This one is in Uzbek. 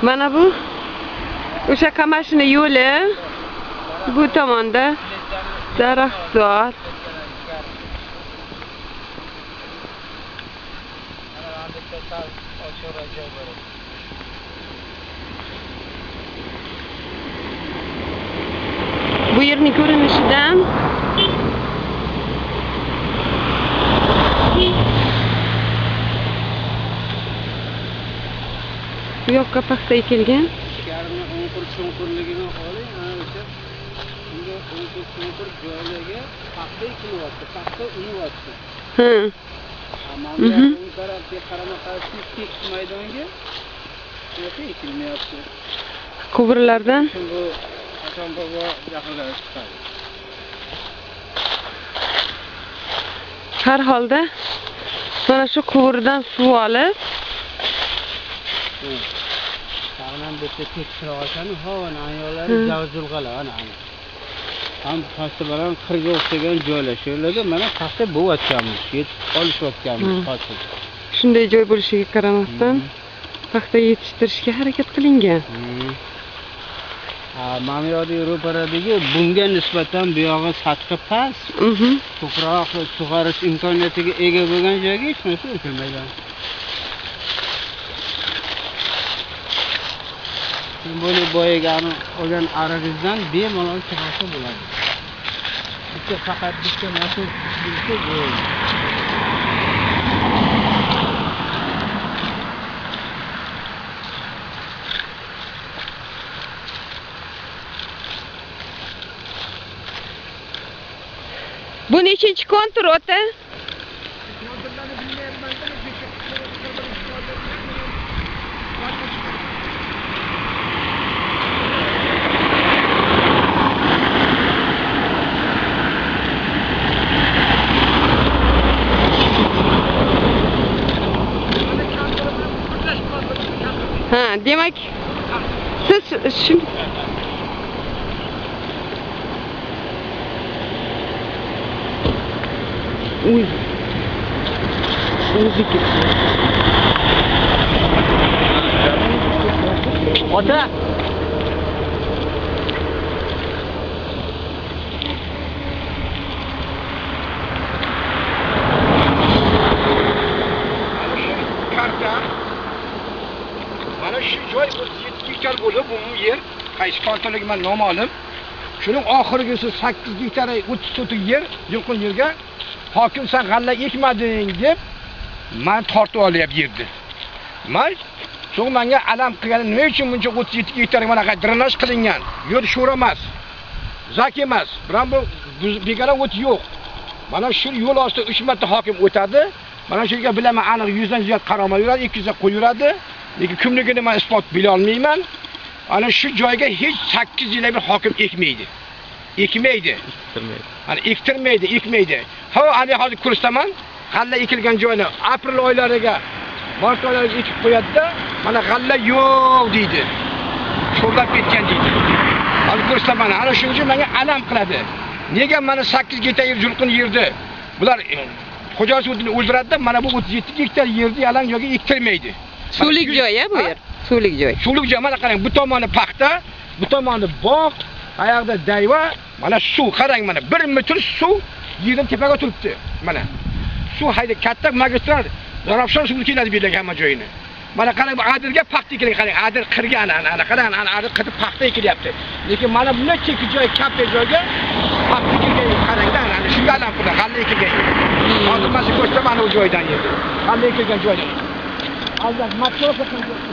Mana bu o'sha Qamashini yo'li, bu tomonda daraxtzor. Bu yerning ko'rinishidan bu yoqqa paxta ekilgan. Ichkarini o'nqir-cho'nqirligini oling, ana o'sha unga o'nqir-cho'nqir joylarga paxta ekilyapti, paxta unyapti. Mana bu tarafga qarama-qarshi tekis maydonga narsa ekilmayapti. Quvurlardan bu Hasan bobo yaqinlari chiqadi. Har holda mana shu quvurdan suv olib Tag'inam bu yerda tekisroq ekan, hov ana yo'llari javzulg'alar ana ana. Ham pastda baland qirga o'xshagan joylar. Shu yerlarda mana paxta bo'layotganmiz, yetib olishayotganmiz hosil. Shunday joy bo'lishiga qaramasdan paxta yetishtirishga harakat qilingan. Mana bu yoqda ro'paradagi bunga nisbatan bu yog'i sathi past, ko'proq sug'orish imkoniyatiga ega bo'lgan joyga hech narsa ekilmagan. Buni boyagani olgan arig'izdan bemalol chiqarsa bo'ladi. Bitta faqat bitta nasos bilsa bo'ladi. Bu nechinchi kontur ota? Ha, demak siz şimdi Uy. O'zi ketdi. Ota. Karta. Mana shu joy 37 gektar bo'lib, bu yer qaysi kontorligi men noma'lum. Shuning oxirgisi 8 gektar 30 sotik yer, yilqin yerga hokim sen g'alla ekmading deb men tortib olyapti yerni. Men so'ng menga alam qilgani nima uchun buncha 37 gektarga mana drenaj qilingan? Yo'l sho'r emas, zak emas, biron bu begona o't yo'q. Mana shu yo'l ostida 3 marta hokim o'tadi. Mana shu yerga bilaman aniq 100 dan ziyod qarama yuradi, 200 dan qo'y yuradi. Lekin kimligini men isbot bila olmayman. Ana shu joyga hech 8 yilda bir hokim ekmaydi. Ekmaydi. Hani ektirmaydi, ekmaydi. Ha, ana hozir ko'rsataman. G'alla ekilgan joyni aprel oylariga, mart oylariga ekib qo'yadi-da, mana g'alla yo'q deydi. Sho'rlab ketgan deydi. Hozir ko'rsataman. Ana shuning uchun menga alam qiladi. Nega mana 8 gektar yer julqin yerdi? Bular xo'jalik o'tini o'ldiradi-da, mana bu 37 gektar yerni yalang joyga ektirmaydi. Suvlik joy-a bu yer. Suvlik joy. Suvlik joy. Mana qarang, bu tomoni paxta, bu tomoni bog', ayoqda dayva, mana suv, qarang mana 1 metr suv yerdan tepaga turibdi. Mana suv hayda katta magistral Zarafshon suvi keladi bu yerga hamma joyini. Mana qarang, bu adirga paxta ekilgan, qarang, adir qirgan, ana qarang, ana adir qirib paxta ekilyapti. Lekin mana bunday chekki joy, katta joyga paxta ekilgan, qarangda, ana shunga alam qildi, g'alla ekilgan. Hozir mana shu ko'rsataman u joydan yerda. G'alla ekilgan joydan. Albatta, matsofa qilgan.